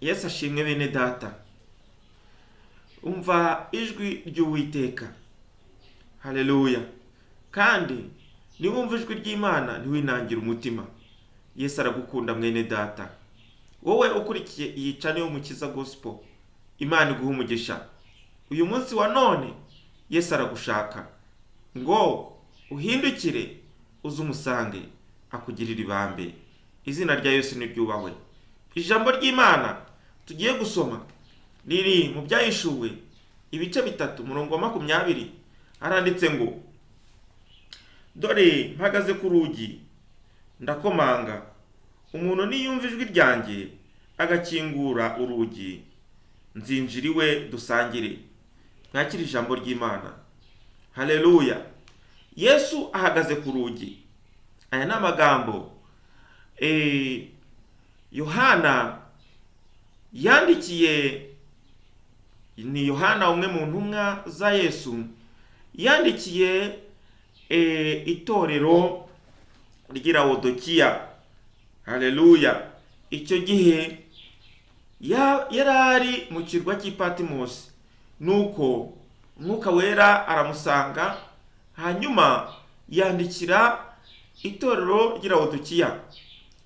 Yesu ashimwe bene data. Umva ijwi ry'Uwiteka. Haleluya. Kandi niwumva ijwi ry'Imana ntiwinangire umutima. Yesu aragukunda mwene data. Wowe ukurikiye iyi channel y'Umukiza Gospel, Imana iguha umugisha. Uyu munsi wa none Yesu aragushaka ngo uhindukire uze umusange akugirire ibambe. Izina rya Yesu niryubahwe. Ijambo ry'Imana tugiye gusoma riri mu Byahishuwe ibice 3 umurongo wa 20, haranditse ngo: dore mpagaze ku rugi ndakomanga, umuntu niyumva ijwi ryanjye agakingura urugi, nzinjira iwe dusangire. Mwakire ijambo ry'Imana. Haleluya. Yesu ahagaze ku rugi. Aya ni amagambo Yohana yandikiye, ni Yohana umwe mu ntumwa za Yesu, yandikiye itorero ry'i Laodikiya. Haleluya. Icyo gihe yari ari mu kirwa cy'i Patimosi, nuko Umwuka Wera aramusanga, hanyuma yandikira itorero ry'i Laodikiya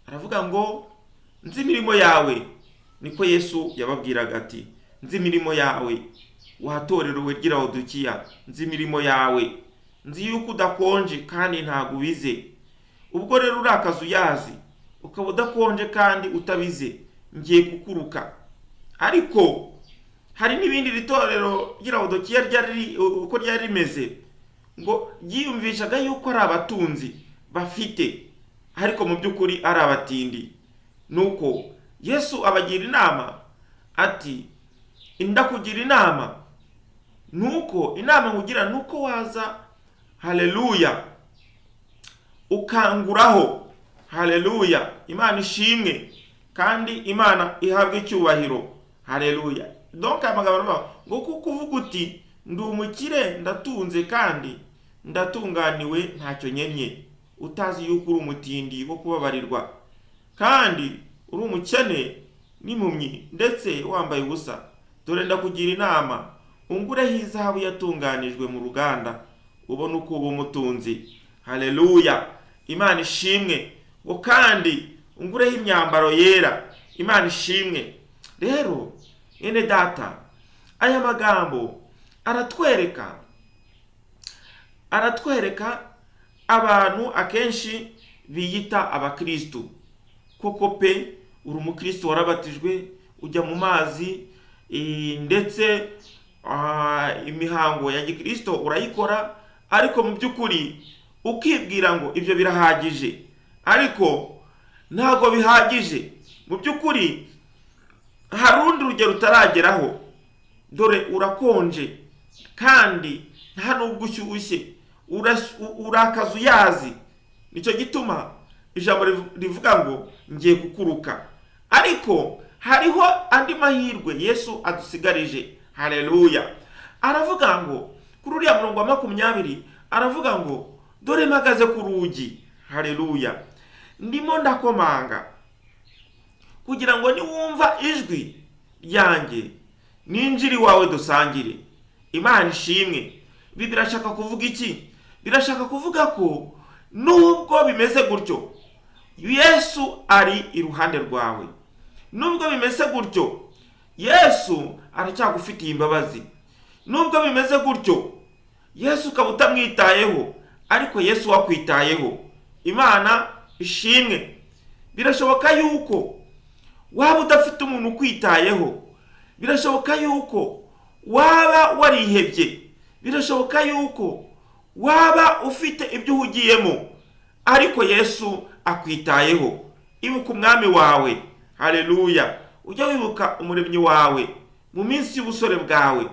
aravuga ngo: nzi imirimo yawe. Niko Yesu yababwiraga ati: nzi imirimo yawe, wa torero we ry'i Laodikiya, nzi imirimo yawe, nzi yuko udakonje kandi ntago ubize. Ubwo rero uri akazuyazi ukaba udakonje kandi utabize, ngiye kukuruka. Ariko hari n'ibindi iri torero ry'i Laodikiya ryari uko ryari rimeze, ngo ryiyumvishaga yuko ari abatunzi bafite, ariko mu by'ukuri ari abatindi. Nuko Yesu abagira inama ati: ndakugira inama, nuko inama nkugira nuko waza, haleluya, ukanguraho. Haleluya. Imana ishimwe kandi Imana ihabwe icyubahiro. Haleluya. Donc aya magambo aravuga ngo kuko uvuga uti ndi umukire, ndatunze kandi ndatunganiwe, ntacyo nkennye, utazi yuko uri umutindi wo kubabarirwa, kandi uri umukene n'impumyi ndetse wambaye ubusa. Dore ndakugira inama, ungureho izahabu yatunganijwe mu ruganda, ubone uko uba umutunzi. Haleluya. Imana ishimwe. Ngo kandi ungureho imyambaro yera. Imana ishimwe. Rero mwene data, aya magambo aratwereka abantu akenshi biyita abakristu. Koko pe, uri umukristu, warabatijwe, ujya mu mazi, ndetse imihango ya gikristo urayikora, ariko mu by'ukuri ukibwira ngo ibyo birahagije, ariko ntago bihagije. Mu by'ukuri hari urundi rugero utarageraho. Dore urakonje kandi nta nubwo ushyushye, urakaza uyazi. Nicyo gituma ijambo rivuga ngo ngiye kukuruka. Ariko hariho andi mahirwe Yesu adusigarije. Haleluya. Aravuga ngo kuri uriya murongo wa 20 aravuga ngo dore mpagaze ku rugi. Haleluya. Ndimo ndakomanga kugira ngo niwumva ijwi ryanjye ninjire iwawe dusangire. Imana ishimwe. Ibi birashaka kuvuga iki? Birashaka kuvuga ko nubwo bimeze gutyo, Yesu ari iruhande rwawe. Nubwo bimeze gutyo, Yesu aracyagufitiye imbabazi. Nubwo bimeze gutyo, Yesu ukaba utamwitayeho, ariko Yesu wakwitayeho. Imana ishimwe. Birashoboka yuko waba udafite umuntu ukwitayeho, birashoboka yuko waba warihebye, birashoboka yuko waba ufite ibyo uhugiyemo, ariko Yesu akwitayeho. Ibuka umwami wawe. Haleluya. Ujya wibuka umuremyi wawe mu minsi y'ubusore bwawe,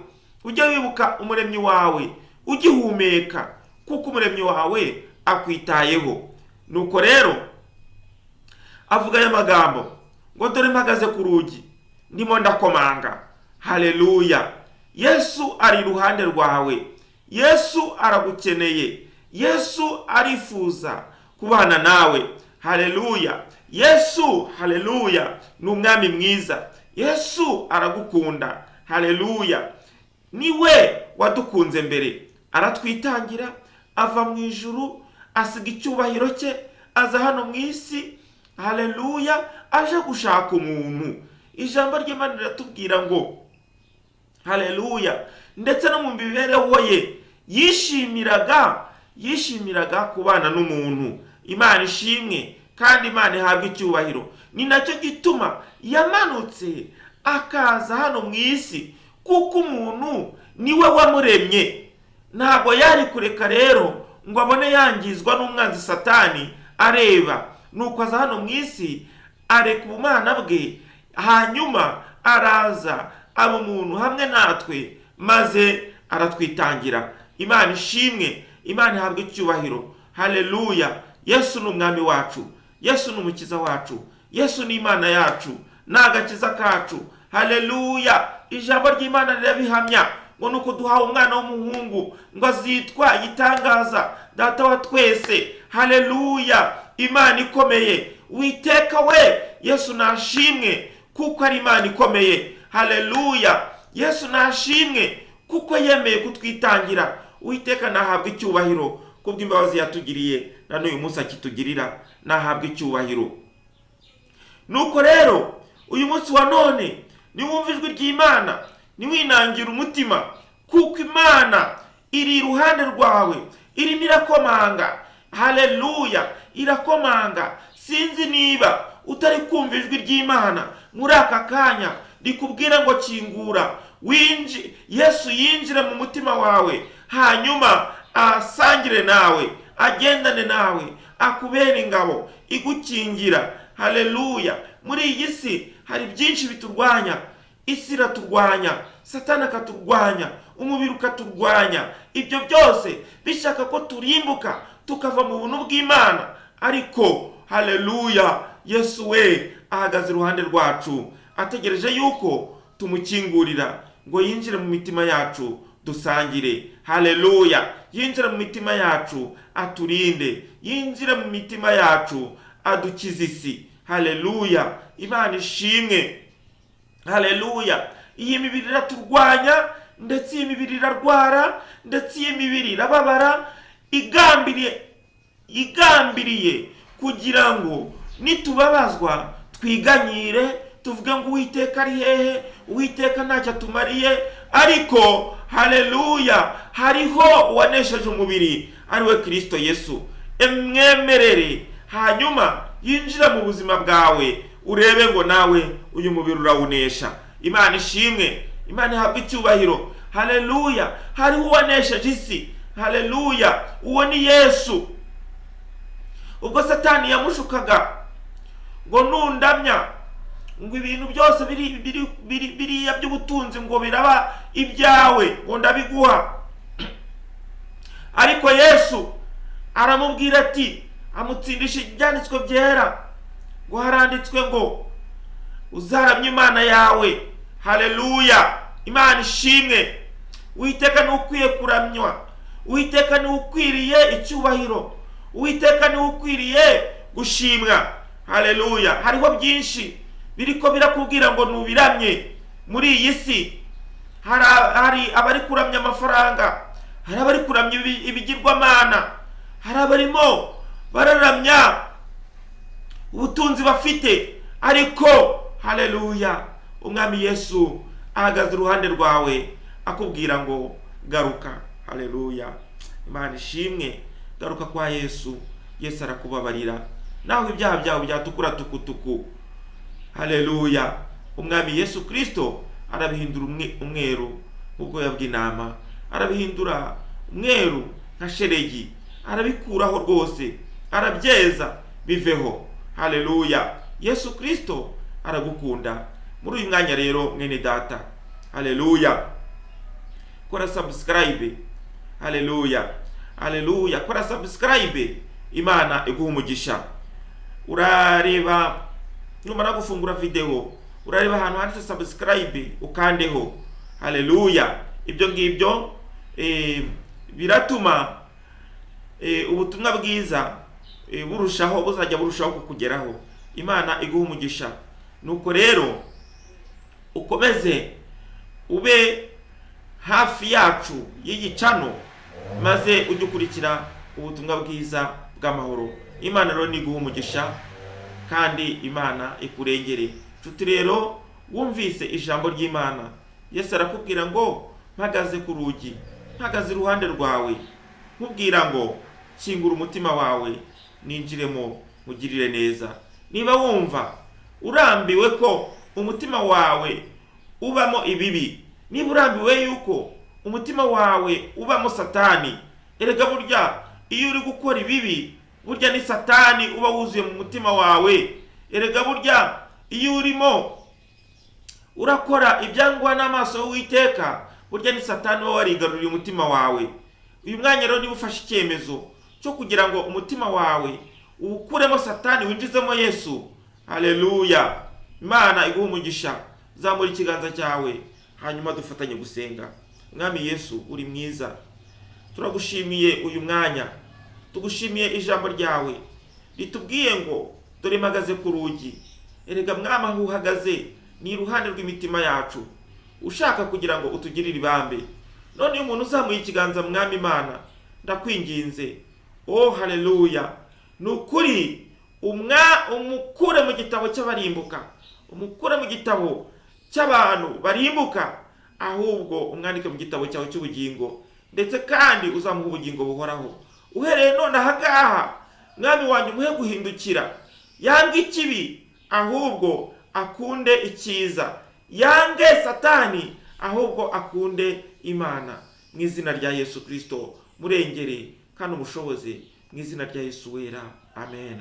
ujya wibuka umuremyi wawe ugihumeka, kuko umuremyi wawe akwitayeho. Nuko rero avuga aya magambo ngo dore mpagaze ku rugi ndimo ndakomanga. Haleluya. Yesu ari iruhande rwawe. Yesu aragukeneye. Yesu arifuza kubana nawe. Haleluya. Yesu, haleluya, ni umwami mwiza. Yesu aragukunda, haleluya. Niwe wadukunze mbere, aratwitangira, ava mu ijuru, asiga icyubahiro cye, aza hano mu isi, haleluya, aje gushaka umuntu. Ijambo ry'Imana riratubwira ngo haleluya, ndetse no mu mibereho ye yishimiraga kubana n'umuntu. Imana ishimwe kandi Imana ihabwe icyubahiro. Ni nacyo gituma yamanutse akaza hano mu isi, kuko umuntu niwe wamuremye. Ntabwo yari kureka rero ngo abone yangizwa n'umwanzi Satani areba. Nuko aza hano mu isi, areka ubumana bwe, hanyuma araza aba umuntu hamwe natwe, maze aratwitangira. Imana ishimwe, Imana ihabwe icyubahiro. Haleluya. Yesu ni umwami wacu, Yesu ni umukiza wacu, Yesu ni Imana yacu, ni agakiza kacu. Haleluya. Ijambo ry'Imana rirabihamya ngo nuko duhawe umwana w'umuhungu ngo azitwa igitangaza, data wa twese. Haleluya. Imana ikomeye, Uwiteka we, Yesu nashimwe kuko ari Imana ikomeye. Haleluya. Yesu nashimwe kuko yemeye kutwitangira. Uwiteka nahabwa icyubahiro kubw'imbabazi yatugiriye, na n'uyu munsi akitugirira, nahabwa icyubahiro. Nuko rero uyu munsi wa none niwumva ijwi ry'Imana, niwinangira umutima, kuko Imana iri iruhande rwawe, irimo irakomanga. Haleluya, irakomanga. Sinzi niba utari kumva ijwi ry'Imana muri aka kanya rikubwira ngo kingura, Yesu yinjire mu mutima wawe, hanyuma asangire nawe, agendane nawe, akubere ingabo igukingira. Haleluya. Muri iyi si hari byinshi biturwanya. Isi iraturwanya, Satani akaturwanya, umubiri ukaturwanya. Ibyo byose bishaka ko turimbuka tukava mu buntu bw'Imana. Ariko haleluya, Yesu we ahagaze iruhande rwacu, ategereje yuko tumukingurira ngo yinjire mu mitima yacu dusangire. Haleluya. Yinjire mu mitima yacu aturinde, yinjire mu mitima yacu adukize isi. Haleluya. Imana ishimwe. Haleluya. Iyi mibiri iraturwanya, ndetse iyi mibiri irarwara, ndetse iyi mibiri irababara, igambiriye kugira ngo nitubabazwa twiganyire, tuvuge ngo Uwiteka ari hehe, Uwiteka ntacyo atumariye. Ariko haleluya, hariho uwanesheje umubiri, ariwe Kristo Yesu. Emwemerere hanyuma yinjira mu buzima bwawe, urebe ngo nawe uyu mubiri urawunesha. Imana ishimwe, Imana ihabwe icyubahiro. Haleluya. Hariho uwanesheje isi. Haleluya. Uwo ni Yesu. Ubwo Satani yamushukaga ngo nundamya, ngo ibintu byose biriya by'ubutunzi ngo biraba ibyawe, ngo ndabiguha. Ariko Yesu aramubwira ati, amutsindisha ibyanditswe byera, ngo haranditswe ngo uzaramye Imana yawe. Haleluya. Imana ishimwe. Uwiteka ni ukwiye kuramywa, Uwiteka ni ukwiriye icyubahiro, Uwiteka ni ukwiriye gushimwa. Haleluya. Hariho byinshi biriko birakubwira ngo nubiramye muri iyi si. Hari abari kuramya amafaranga, hari abari kuramya ibigirwamana, hari abarimo bararamya ubutunzi bafite. Ariko haleluya, umwami Yesu ahagaze iruhande rwawe akubwira ngo garuka. Haleluya. Imana ishimwe. Garuka kwa Yesu. Yesu arakubabarira naho ibyaha byawe byatukura tukutuku. Haleluya. Umwami Yesu Kristo arabihindura umweru nk'ubwoya bw'intama, arabihindura umweru nka sheregi, arabikuraho rwose, arabyeza biveho. Haleluya. Yesu Kristo aragukunda. Muri uyu mwanya rero mwene data, haleluya, kora subscribe. Haleluya, haleluya, kora subscribe. Imana iguha umugisha. Urareba numara gufungura video, urareba ahantu handitse subscribe ukandeho. Haleluya. Ibyo ngibyo biratuma ubutumwa bwiza burushaho, buzajya burushaho kukugeraho. Imana iguha umugisha. Nuko rero ukomeze ube hafi yacu y'igicano, maze ujye ukurikira ubutumwa bwiza bw'amahoro. Imana rero niguha umugisha kandi Imana ikurengere. Nshuti rero wumvise ijambo ry'Imana, Yesu arakubwira ngo mpagaze ku rugi, mpagaze iruhande rwawe, nkubwira ngo kingura umutima wawe ninjiremo mugirire neza. Niba wumva urambiwe ko umutima wawe ubamo ibibi, niba urambiwe yuko umutima wawe ubamo Satani, erega burya iyo uri gukora ibibi burya ni Satani uba wuzuye mu mutima wawe. Erega burya iyo urimo urakora ibyangwa n'amaso y'Uwiteka, burya ni Satani uba warigaruriye umutima wawe. Uyu mwanya rero niba ufashe icyemezo cyo kugira ngo umutima wawe uwukuremo Satani winjizemo Yesu, haleluya, Imana iguhe umugisha. Zamura ikiganza cyawe hanyuma dufatanye gusenga. Mwami Yesu, uri mwiza, turagushimiye uyu mwanya, tugushimiye ijambo ryawe ritubwiye ngo dore mpagaze ku rugi. Erega Mwami, aho uhagaze ni iruhande rw'imitima yacu, ushaka kugira ngo utugirire ibambe. None iyo umuntu uzamuye ikiganza, Mwami Imana, ndakwinginze, oh haleluya, ni ukuri umukure mu gitabo cy'abarimbuka, umukure mu gitabo cy'abantu barimbuka, ahubwo umwandike mu gitabo cyawe cy'ubugingo, ndetse kandi uzamuha ubugingo buhoraho. Uhereye none aha ngaha, Mwami wanjye, umuhe guhindukira, yange ikibi ahubwo akunde icyiza, yange Satani ahubwo akunde Imana. Mu izina rya Yesu Kristo murengere kandi umushoboze, mu izina rya Yesu wera, amen.